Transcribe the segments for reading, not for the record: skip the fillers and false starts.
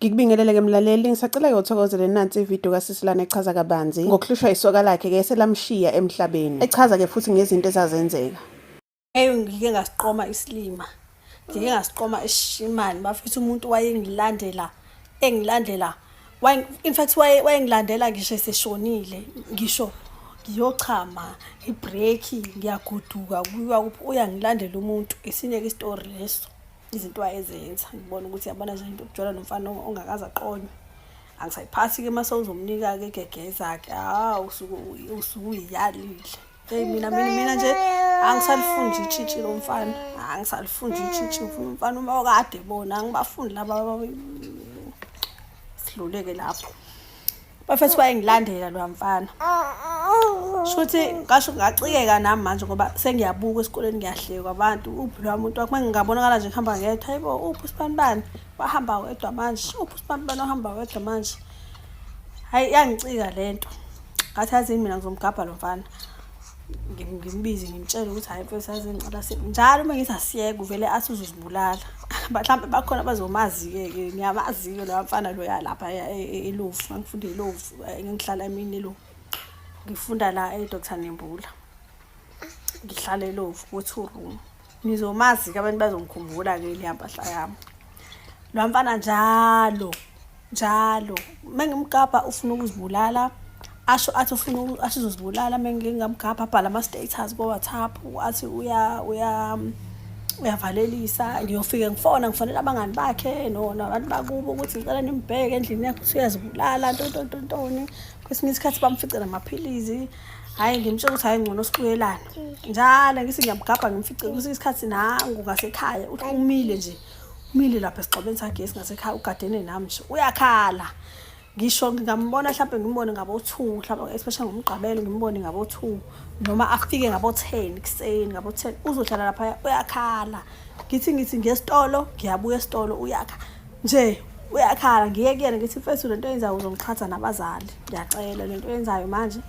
Ngikubingelele-ke mlaleli, ngisacela-ke uthokozele nansi ividiyo kasisi lana echaza kabanzi ngokuhlushwa isoka lakhe-ke eselamshiya emhlabeni. Echaza-ke futhi ngezinto ezazenzeka. Eyi ngike ngasiqoma isilima, ngike ngasiqoma isishimane bafethu umuntu wayengilandela engilandela in fact wayengilandela ngisho eseshonile ngisho ngiyochama i-break ngiyagoduka kuyiwa kuphi uyangilandela umuntu esinye-ke isitori leso. Izinto wayezenza ngibona ukuthi yabona nje into ukujola nomfana ongakaze aqonywe angisayiphathi-ke uma sewuzomnika-ke igegeza-ke hawu usuke usuke uyiyalile. Eyi mina mina mina nje angisalifuni nje itshitshi lo mfana, angisalifuni nje itshitshi ngifuna umfana uma okade bona angibafuni laba sidluleke lapho. Bafethu wayengilandela loya mfana. Shuthi ngasho ngacikeka nami manje ngoba sengiyabuka esikoleni ngiyahlekwa abantu uphi loya muntu wakho mengingabonakala nje ngihamba ngedwa hayibo uphi usibanibani wahamba wedwa manje uphi usibanibani wahamba wedwa manje. Hayi yangicika lento. Ngathi yazini mina ngizomgabha lo mfana. Ngimbize ngimtshele ukuthi hhayi mfethu yazi ngicela njalo uma ngithi asiyeke uvele athi uzozibulala. Mhlawumbe bakhona abazomazi-ke ke ngiyamazi-ke loya mfana loya lapha eLovu ngangifunda eLovu ngihlala emini eLovu. Ngifunda la e-Dr Nembula. Ngihlala eLovu ku-two room. Nizomazi-ke abantu bazongikhumbula-ke leya mpahla yami. Loya mfana njalo njalo mengimgabha ufuna ukuzibulala asho athi ufuna athi uzozibulala mengingamgabha abhale ama-status ko-WhatsApp athi uya uya uyavalelisa ngiyofike ngifona ngifonela abangani bakhe nabantu bakubo ukuthi ngicela nimbheke endlini yakhe ukuthi uyazibulala ntontontontoni kwesinye isikhathi bamfice namaphilisi hhayi ngimtshela ukuthi hhayi ngcono sibuyelane njalo ngithi ngiyamgabha ngimfice kwesinye isikhathi nangu ngasekhaya uthi umile nje umile lapha esigxobeni sagesi ngasekhaya ugadene nami nje uyakhala ngisho ngingambona mhlawumbe ngimbone ngabo-two mhlawumbe especially ngomgqibelo ngimbone ngabo-two noma afike ngabo-ten kuseni ngabo-ten uzohlala laphaya uyakhala ngithi ngithi ngesitolo ngiyabuya esitolo uyakha nje uyakhala ngiye kuyena ngithi mfethu lento oyenzayo uzongiqhatha nabazali ngiyacela lento oyenzayo manje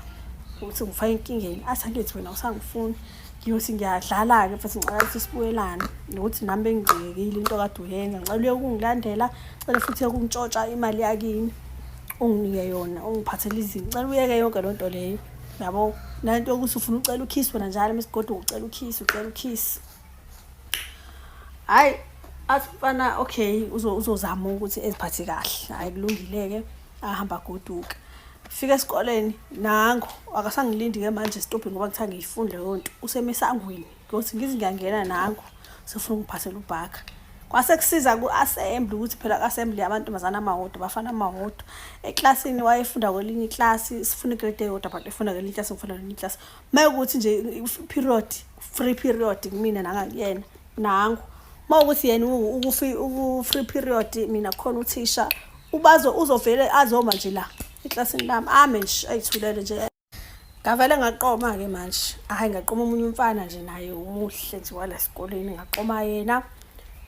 ukuthi ngifake enkingeni athi angithi wena usangifuni Ngiyothi ngiyadlala-ke futhi ngicela ukuthi sibuyelane nokuthi nami bengigxekekile into okade uyenza ngicela uye ukungilandela ngicela futhi uye ukungitshontsha imali yakini unginike yona ungiphathele izinto ngicela uyeke yonke loo nto leyo yabo nento yokuthi ufuna ucela ukhisi wena njalo uma isigoduka ucela ukhisi ucela ukhisi hhayi athi mfana okay uzozama ukuthi eziphathe kahle hhayi kulungile-ke ahamba agoduke fika esikoleni nangu akasangilindi-ke manje esitobhini ngoba ngithe ngiyifunde leyo nto usemesangweni ngiyothi ngithi ngiyangena nangu sefuna ukungiphathela ubhakha kwase kusiza ku-assembly ukuthi phela ku-assembly amantombazane amawodwa abafana amawodwa eklasini wayefunda kwelinye iklasi sifuna igrade eyodwa but efunda kwelinye iklasi ngifunda kwelinye iklasi uma ukuthi nje period free period kumina nangakuyena nangu uma ukuthi yena uku-free period mina khona uthisha ubazo uzovele azoma nje la eklasini lami ame nje ayithulele nje ngavele ngaqoma-ke manje hhayi ngaqoma omunye umfana nje naye umuhle nje wala esikoleni ngaqoma yena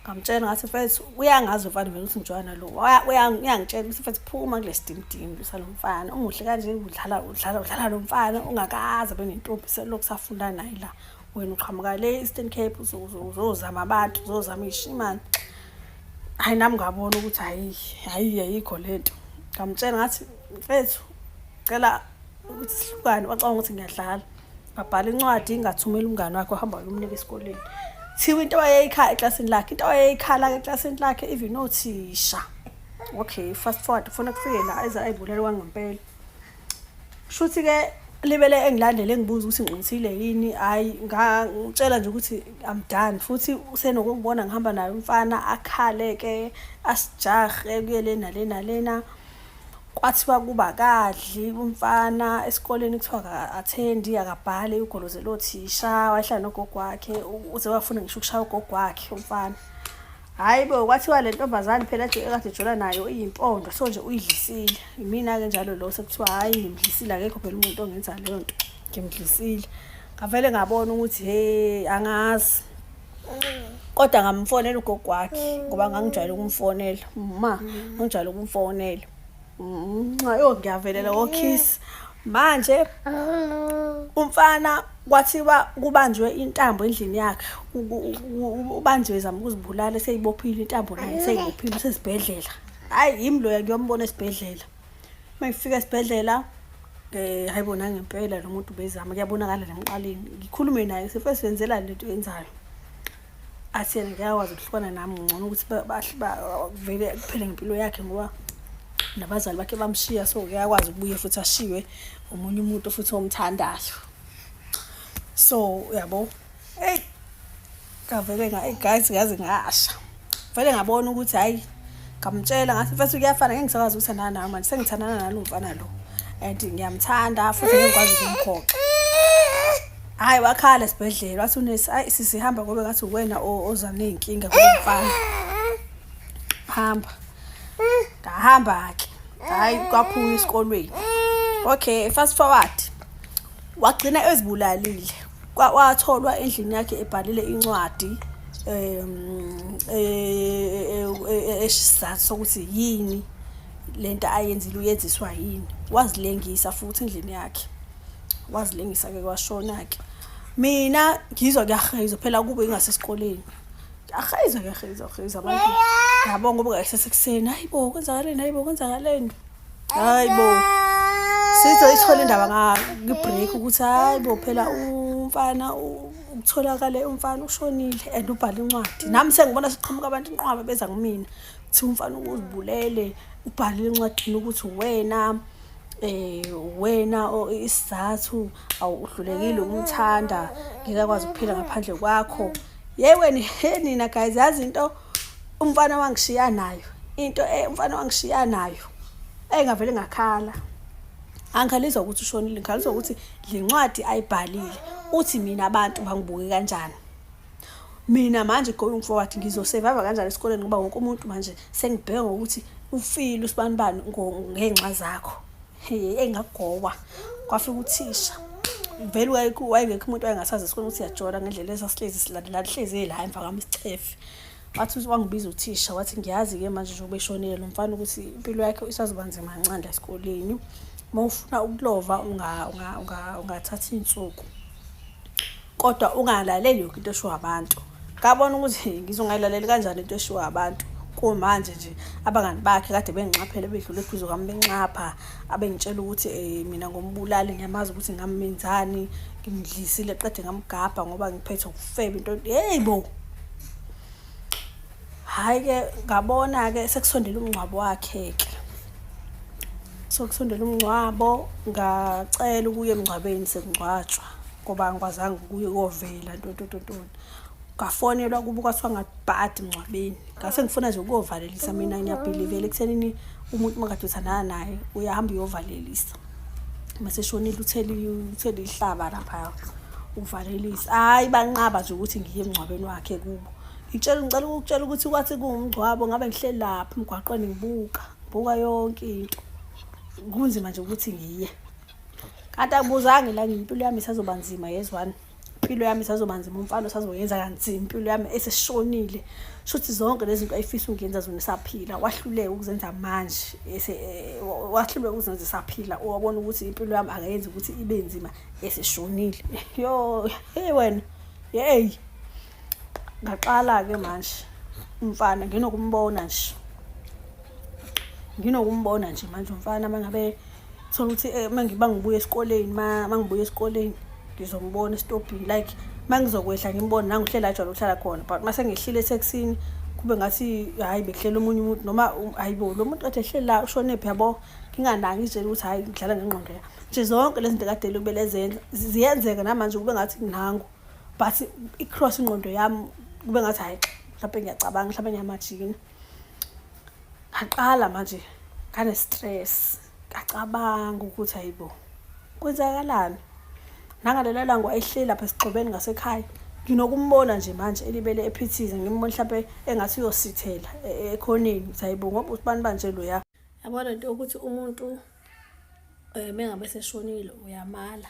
ngamtshela ngathi mfethu uyangazi umfana vele ukuthi ngijoyana nalo uyangitshela ukuthi mfethu phuma kule sidimdimu salo mfana umuhle kanje udlala udlala udlala lo mfana ungakaze abe nentombi selokhu safunda naye la wena uqhamuka le Eastern Cape uzozama abantu uzozama ishimane Hayi nami ngabona ukuthi hayi hayi ayikho lento. Ngamtshela ngathi mfethu cela ukuthi sihlukane wacabanga ukuthi ngiyadlala. Ngabhala incwadi ngathumela umngane wakhe wahamba wayomnika esikoleni. Thiwa into wayeyikhala eklasini lakhe, into wayeyikhala eklasini lakhe even othisha. Okay, fast forward ufuna kufike la eze ayibulale kwangempela. Shuthi ke libele engilandele engibuza ukuthi ngiqinisile yini hayi ngangitshela nje ukuthi I'm done futhi usenokungibona ngihamba naye umfana akhale ke asijahe kuye le nale nalena kwathiwa kuba kadli umfana esikoleni kuthiwa aka-athendi akabhali ugolozela othisha wayehlala nogogo wakhe uze wafuna ngisho ukushaya ugogo wakhe umfana Hhayi bo kwathiwa le ntombazane phela ekade ejola nayo iyimpondo so nje uyidlisile. Imina-ke njalo lo sekuthiwa hhayi ngimdlisile akekho phela umuntu ongenza leyo nto ngimdlisile. Ngavele ngabona ukuthi he angazi. Kodwa ngamfonela ugogo wakhe ngoba ngangijwayele ukumfonela. Ma ngangijwayele ukumfonela. Ayo ngiyavelela wokhisi. Manje umfana kwathiwa kubanjwe intambo endlini yakhe ubanjiwe ezama ukuzibulala seyibophile intambo naye seyibophile usesibhedlela. Hhayi yimi loya ngiyombona esibhedlela. Uma ngifika esibhedlela um hayi bona ngempela lo muntu ubezama kuyabonakala nemqaleni. Ngikhulume naye sefese wenzelani lento oyenzayo. Athi yena ngeke akwazi ukuhlukana nami ngcono ukuthi vele kuphele ngempilo yakhe ngoba nabazali bakhe bamshiya so ngeke akwazi ukubuye futhi ashiywe omunye umuntu futhi omthandayo. So uyabo eyi ngavele nga guys ngaze ngasha. Vele ngabona ukuthi hhayi ngamtshela ngathi mfethu kuyafana ngeke ngisakwazi ukuthandana nawe manje sengithandana nalo mfana lo and ngiyamthanda futhi ngeke ngikwazi ukumphoxa. Hhayi wakhala esibhedlela wathi unesi hhayi sisi hamba ngoba ngathi uwena oza ney'nkinga kulo mfana. Hamba. Ngahamba-ke. Hhayi kwaphuma esikolweni. Okay, fast forward. Wagcina ezibulalile. Watholwa endlini yakhe ebhalile incwadi um esizathu sokuthi yini lento ayenzile uyenziswa yini. Wazilengisa futhi endlini yakhe. Wazilengisa-ke kwashona-ke. Mina ngizwa kuyahheyizwa phela kube ingasesikoleni. Kuyahheyizwa kuyahheyizwa kuyahheyizwa abantu. Yabo ngoba kayisesekuseni. Hayi bo kwenzakaleni hayi bo kwenzakaleni. Hayi bo. Sizoyithola indaba ngakwi-break ukuthi hayi bo phela umfana ukutholakale umfana ushonile and ubhale incwadi. Nami sengibona siqhamuka abantu inqwaba beza kumina. Kuthiwa umfana uzibulele ubhalile encwadini ukuthi uwena wena isizathu awuhlulekile ukumthanda ngeke akwazi ukuphila ngaphandle kwakho. Yeyi wena he nina guys yazi into umfana wangishiya nayo into umfana wangishiya nayo engavele ngakhala. Angikhaliswa ukuthi ushonile ngikhaliswa ukuthi le ncwadi ayibhalile uthi mina abantu bangibuke kanjani. Mina manje going forward ngizo-survive kanjani esikoleni ngoba wonke umuntu manje sengibheka ngokuthi ufile usibanibani ngey'nxa zakho. Hhe engagowa kwafika uthisha. Vele wayengekho umuntu owayengasazi esikoleni ukuthi siyajola ngendlela esasihlezi silandelana hlezi la emva kwami isicefe. Wathi wangibiza uthisha wathi ngiyazi-ke manje njengoba eshonile lo mfana ukuthi impilo yakhe isazoba nzima kancane la esikoleni. Uma ufuna ukulova ungathatha iy'nsuku kodwa ungalaleli yonke into eshiwo abantu. Ngabona ukuthi ngizongayilaleli kanjani into eshiwo abantu kumanje nje abangani bakhe kade benginxaphela bedlula eduze kwami benxapha abengitshela ukuthi mina ngombulali ngiyamazi ukuthi ngamenzani ngimdlisile qede ngamgabha ngoba ngiphethe ukufeba into hey bo. Hhayi-ke ngabona-ke sekusondele umngcwabo wakhe-ke. Sokusondela umngcwabo ngacela ukuya emngcwabeni sekungcwatshwa ngoba angikwazanga ukuya kovela ntontontontoni. Ngafonelwa kubo kwathiwa ngabhadi emngcwabeni. Ngase ngifuna nje ukuyovalelisa mina ngiyabhilivela ekuthenini umuntu uma kade uthandana naye uyahamba uyovalelisa. Mase eshonile uthele uthele ihlaba lapha uvalelisa. Hhayi banqaba nje ukuthi ngiye emngcwabeni wakhe kubo. Ngitshela ngicela ukukutshela ukuthi kwathi kuwumngcwabo ngabe ngihleli lapha emgwaqweni ngibuka ngibuka yonke into. Kunzima nje ukuthi ngiye. Kanti akubuzange la impilo yami isazoba nzima yezwani. Impilo yami isazoba nzima umfana usazoyenza kanzima impilo yami eseshonile. Shuthi zonke lezi zinto ayifisa ungenza zona esaphila wahluleka ukuzenza manje wahluleka ukuzenza esaphila wabona ukuthi impilo yami akayenzi ukuthi ibe nzima eseshonile. Yo hey wena hey. Ngaqala-ke manje umfana nginokumbona nje nginokumbona nje manje umfana uma ngabe thola ukuthi uma ngiba ngibuya esikoleni uma ngibuya esikoleni ngizombona esitobhini like uma ngizokwehla ngimbone nangihleli ajwayele ukuhlala khona but uma sengehlile ethekisini kube ngathi hhayi bekuhleli omunye umuntu noma hhayi bo lo muntu kade ehleli la ushonephi yabo nginganaki ngizitshela ukuthi hhayi ngidlala ngengqondo yami nje zonke lezi zinto kade lokubele ezenza ziyenzeka namanje kube ngathi nangu but i-cross ingqondo yami kube ngathi hhayi mhlawumpe ngiyacabanga mhlawumpe ngiyamajina. Ngaqala manje ngane-stress ngacabanga ukuthi hayi bo kwenzakalani. Nangalelo langa wayehleli lapha esigxobeni ngasekhaya nginokumbona nje manje elibele ephithiza ngimbona mhlampe engathi uyosithela ekhoneni ukuthi hayi bo ngoba usibani banje loya. Yabo le nto yokuthi umuntu mengabe eseshonile uyamala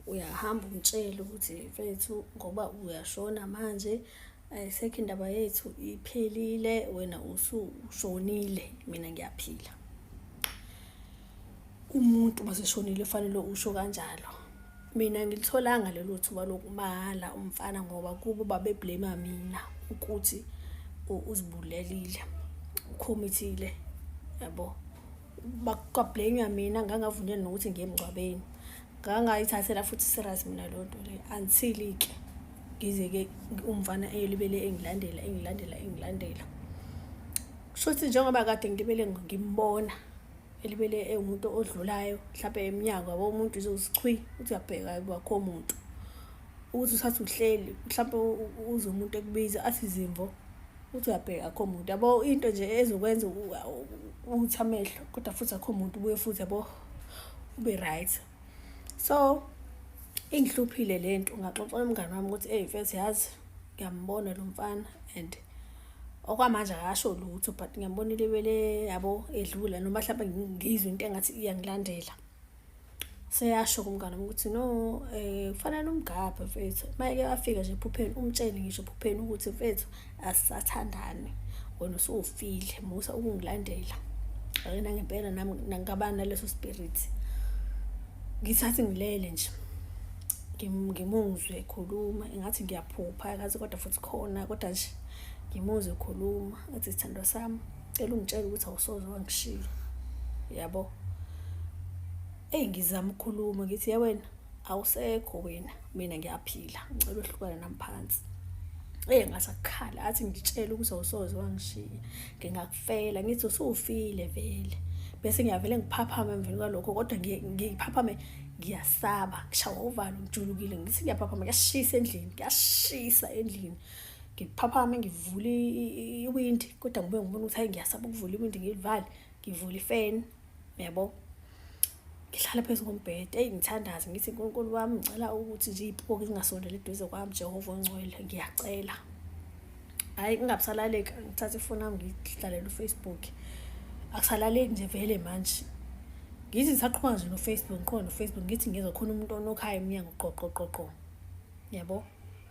uyahamba umtshele ukuthi mfethu ngoba uyashona manje ayisekho indaba yethu iphelile wena usushonile mina ngiyaphila. Umuntu maseshonile fanele usho kanjalo. Mina angilitholanga lelo thuba lokumala umfana ngoba kubo babe-blame-a mina ukuthi uzibulelile, ukhomithile Yabo, kwablenywa mina, ngangavunyelwa nokuthi ngiye emngcwabeni. Ngangayithathela futhi serious mina leyo nto leyo until-ke ngize-ke umfana eyolibele engilandela engilandela engilandela. Kushuthi njengoba kade ngilibele ngimbona elibele ewumuntu odlulayo mhlampe emnyango, yabo, umuntu uzozichwi uthi uyabheka akho muntu, ukuthi uthathe uhleli mhlampe uze umuntu ekubiza athi zimvo, uthi uyabheka akho muntu, yabo, into nje ezokwenza uthi amehlo kodwa futhi akho muntu, ubuye futhi, yabo, ube right. So ingihluphile lento, ngaxoxela umngani wami ukuthi eyi mfethu, yazi ngiyambona lo mfana and okwamanje akasho lutho, but ngiyambona ilibele, yabo, edlula noma mhlawumbe ngizwe into engathi iyangilandela. Seyasho kumngani wami ukuthi no, kufanele umgabhe mfethu, uma-ke wafika nje ephupheni umtshele ngisho ephupheni ukuthi mfethu asisathandani, wena usufile, musa ukungilandela. Ake nangempela nami ngaba naleso spirit, ngithathe ngilele nje ngimuzwe ekhuluma engathi ngiyaphupha, engathi kodwa futhi khona, kodwa nje ngimuzwe ekhuluma athi sithandwa sami, cela ungitshele ukuthi awusoze wangishiya, yabo. Eyi ngizama ukukhuluma ngithi ye wena awusekho wena, mina ngiyaphila, ngicela uhlukane nami phansi. Eyi ngase akukhala athi ngitshele ukuthi awusoze wangishiya, ngingakufela, ngithi usufile vele. Bese ngiyavele ngiphaphame emveni kwalokho, kodwa ngiphaphame ngiyasaba, ngishawa uvalo, ngijulukile, ngithi ngiyaphaphama kuyashisa endlini, kuyashisa endlini. Ngiphaphame ngivule iwindi, kodwa ngibuye ngibone ukuthi hayi ngiyasaba ukuvula iwindi ngilivale, ngivule ifeni, yabo. Ngihlale phezu kombhede, eyi ngithandaze ngithi Nkulunkulu wami ngicela ukuthi nje iy'poki zingasondeli eduze kwami, Jehova ongcwele, ngiyacela. Hhayi kungabisalaleki, ngithathe ifoni yami ngihlalele uFacebook. Akusalaleki nje vele manje. Ngithi ngisaqhubeka nje noFacebook, ngiqhubeka noFacebook, ngithi ngizwa khona umuntu onokhaya emnyango qo qo qo qo. Yabo?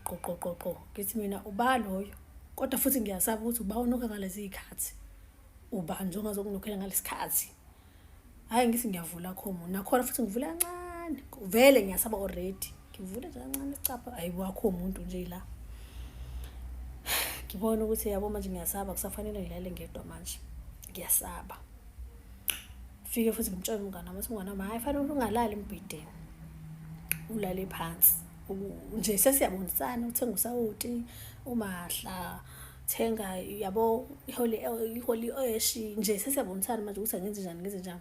Qo qo qo qo. Ngithi mina uba loyo. Kodwa futhi ngiyasaba ukuthi uba onokha ngalezi y'khathi. Ubani nje ongazokunokhela ngalesi khathi. Hhayi ngithi ngiyavula khomo, nakhona futhi ngivula kancane, vele ngiyasaba already. Ngivule nje kancane isicabha, hhayi wakho umuntu nje la. Ngibona ukuthi yabo manje ngiyasaba, kusafanele ngilale ngedwa manje. Ngiyasaba. Fike futhi ngimtshele umngane wami, umngane wami hhayi fanele ungalali embhedeni, ulale phansi. Nje sesiyabonisana, uthenga usawoti, umahla, thenga yabo iholi iholi eshi nje sesiyabonisana manje ukuthi angenze njani ngenze njani.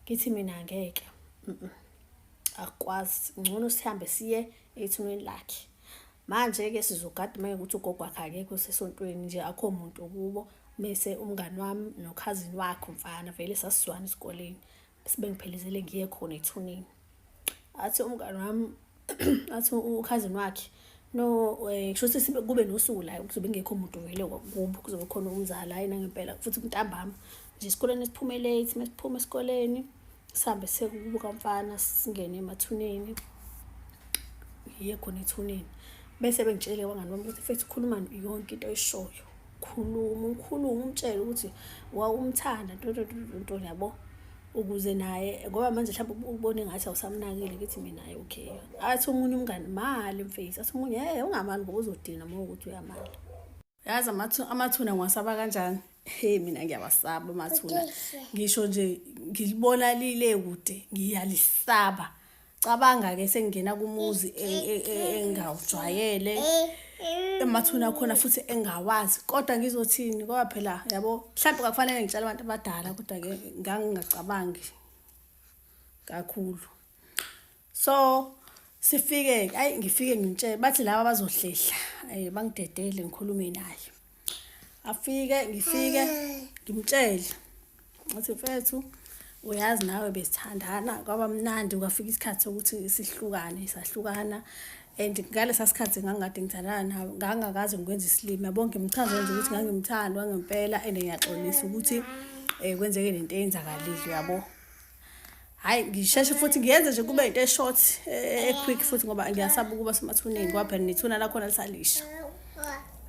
Ngithi mina angeke, akukwazi, ngcono sihambe siye ethuneni lakhe. Manje-ke sizogada uma ukuthi ugogo wakhe akekho usesontweni nje akho muntu kubo, mese umngani wami nokhazini wakhe umfana vele sasizwana esikoleni, bese bengiphelezele ngiye khona ethuneni. Athi umngani wami, athi ukhazini wakhe no, kusho ukuthi kube nosuku la kuzobe kungekho muntu vele kubo, kuzobe khona umzala. Hhayi nangempela futhi kuntambama nje esikoleni siphume late, mesiphuma esikoleni sihambe siye kubo kamfana, singene emathuneni, ngiye khona ethuneni. Bese bengitshele abangani bami ukuthi mfethu khuluma yonke into oyishoyo, khuluma ukhulume umtshele ukuthi wawumthanda nto nto yabo, ukuze naye ngoba manje mhlawumbe ubone ngathi awusamnakile. Ngithi mina hhayi okay. Athi omunye umngani mali mfethu, athi omunye hey ungamali ngoba uzodina uma ukuthi uyamali. Yazi amathuna ngiwasaba kanjani? Hey mina ngiyawasaba amathuna. Ngisho nje ngilibona lile kude ngiyalisaba. Cabanga-ke sengingena kumuzi engawujwayele, emathuna akhona futhi engawazi, kodwa ngizothini ngoba phela yabo mhlawumbe kwakufanele ngitshele abantu abadala, kodwa-ke ngangingacabangi kakhulu. So sifike, ayi ngifike ngimtshele, bathi laba bazohlehla, ayi bangidedele ngikhulume naye. Afike ngifike ngimtshele ngathi mfethu uyazi nawe besithandana kwaba mnandi, kwafika isikhathi sokuthi sihlukane, sahlukana. And ngalesa sikhathi ngangikade ngithandana nawe, ngangingakaze ngikwenze isilima, yabo. Ngimchazele nje ukuthi ngangimthanda kwangempela and ngiyaxolisa ukuthi kwenzeke lento eyenzakalile, yabo. Hhayi ngisheshe futhi ngiyenze nje kube into e-short, e-quick futhi ngoba ngiyasaba ukuba semathuneni ngoba phela nethuna lakhona lisalisha.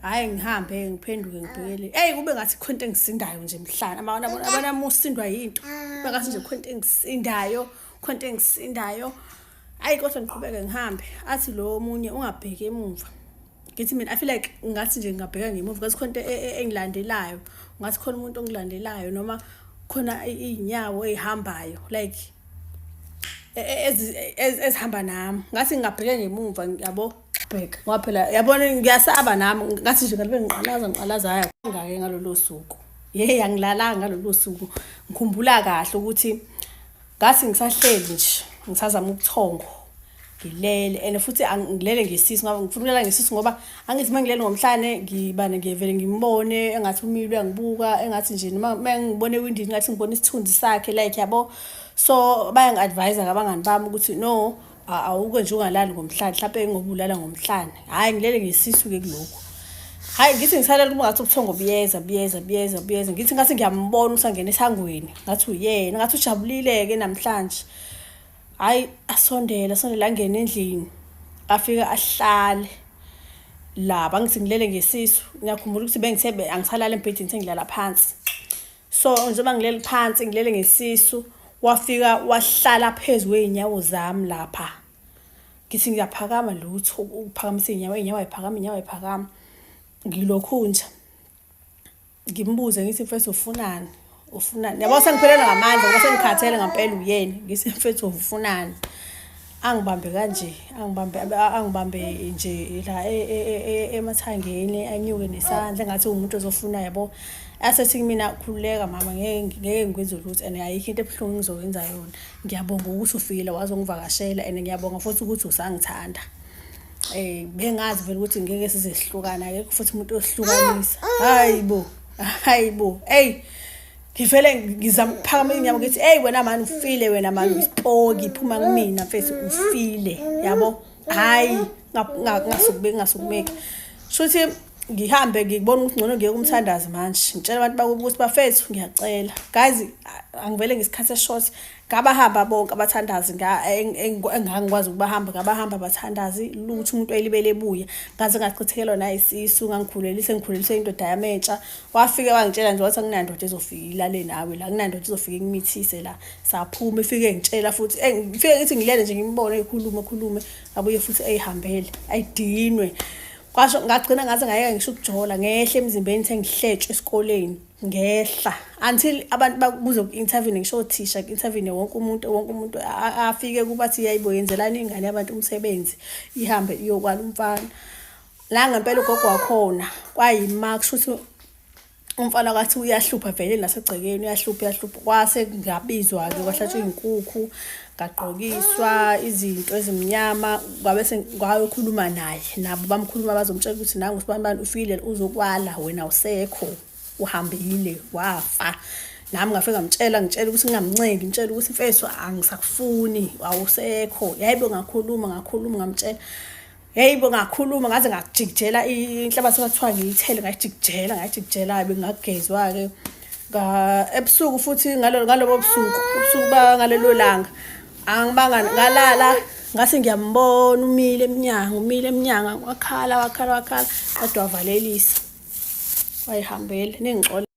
Hhayi ngihambe ngiphenduke ngibhekele, eyi kube ngathi khona into engisindayo nje emhlane. Abana uma usindwa yinto, kube ngathi nje khona into engisindayo, khona into engisindayo. Hhayi kodwa ngiqhubeke ngihambe, athi lo omunye ungabheki emumva. Ngithi mina I feel like ngathi nje ngingabheka ngemuva ngathi khona into engilandelayo, ngathi khona umuntu ongilandelayo noma khona iy'nyawo ey'hambayo like e, e, ezihamba nami ngathi ngingabheke ngemumva yabo bheka ngoba phela yabona ngiyasaba nami ngathi nje ngabe ngiqalaza ngiqalaza hhayi ngake ngalolo suku yeyi angilalanga ngalolo suku ngikhumbula kahle ukuthi ngathi ngisahleli nje ngisazama ubuthongo ngilele and futhi angilele ngesisu ngoba ngifuna ukulala ngesisu ngoba angithi uma ngilele ngomhlane ngibane ngiyevele ngimbone engathi umile uyangibuka engathi nje noma uma ngibone ewindini ngathi ngibona isithunzi sakhe like yabo so bayangi-advise-ke abangani bami ukuthi no awuke nje ungalali ngomhlane mhlawumpe ngoba ulala ngomhlane hhayi ngilele ngesisu-ke kulokhu hhayi ngithi ngisalele kuba ngathi ubuthongo buyeza buyeza buyeza buyeza ngithi ngathi ngiyambona usangena esangweni ngathi uyena ngathi ujabulile-ke namhlanje hhayi asondele asondele angene endlini afike ahlale laba ngithi ngilele ngesisu ngiyakhumbula ukuthi bengithe angisalali embhedeni sengilala phansi so njengoba ngilele phansi ngilele ngesisu wafika wahlala phezu kwey'nyawo zami lapha ngithi ngiyaphakama lutho ukuphakamisa iy'nyawo iy'nyawo ayiphakama iy'nyawo ayiphakama ngilokhu nje ngimbuze ngithi mfethu ufunani ufunani yabo sengiphelelwe ngamandla ngoba sengikhathele ngampela uyena ngithi mfethu ufunani angibambe kanje angibambe angibambe nje la e, e, e, emathangeni anyuke nesandla engathi umuntu ozofuna yabo asethi kumina khululeka mama ngeke ngeke ngikwenze lutho and ayikho into ebuhlungu engizowenza yona ngiyabonga ukuthi ufikile wazongivakashela and ngiyabonga futhi ukuthi usangithanda eh bengazi vele ukuthi ngeke size sihlukane akekho futhi umuntu osihlukanisa hayibo hayibo hey ngivele ngizama ukuphakama inyama ngithi hey wena mani ufile wena mani usipoki phuma kumina mfethu ufile yabo hayi ngasukubeki ngasukubeki shuthi ngihambe ngikubona ukuthi ngcono ngiye kumthandazi manje ngitshela abantu bakubo ukuthi bafethu ngiyacela guys angivele ngesikhathi eshort ngabahamba bonke abathandazi engangikwazi ukubahamba ngabahamba abathandazi lutho umuntu oyilibele ebuya ngaze ngachithekelwa nayisisu ngangikhulelise ngikhulelise indoda yami entsha wafike wangitshela nje wathi akunandoda ezofika ilale nawe la kunandoda ezofika ikumithise la saphuma ifike ngitshela futhi eh, ngifike ngithi ngilele nje ngimbone ekhulume khulume abuye futhi eyihambele ayidinwe kwasho ngagcina ngaze ngayeka ngisho ukujola ngehle emzimbeni sengihletshwe esikoleni ngehla until abantu bakubuze ku-interview ngisho othisha ku-interview wonke umuntu wonke umuntu afike kubathi yayibo yenzelani ingane yabantu umsebenzi ihambe iyokwala umfana la ngempela ugogo wakhona kwayima kusho ukuthi umfana kwathi uyahlupha vele nasegcekeni uyahlupha uyahlupha kwase ngabizwa-ke kwahlatshwa iy'nkukhu ngagqokiswa izinto ezimnyama kwabe kwayokhuluma naye nabo bamkhuluma bazomtshela ukuthi nangu sibanibani ufikile uzokwala wena usekho uhambile wafa nami ngafike ngamtshela ngitshela ukuthi ngingamncengi ngitshela ukuthi mfethu angisakufuni awusekho yayibo ngakhuluma ngakhuluma ngamtshela Hey bo ngakhuluma ngaze ngajikijela inhlabathi kwathiwa ngiyithele ngayijikijela ngayijikijela bengagezwa ke ebusuku futhi ngalo ngalobo busuku ubusuku bangalelo langa angibanga ngalala ngase ngiyambona umile emnyango umile emnyango wakhala wakhala wakhala kodwa wavalelisa wayihambele ningixola.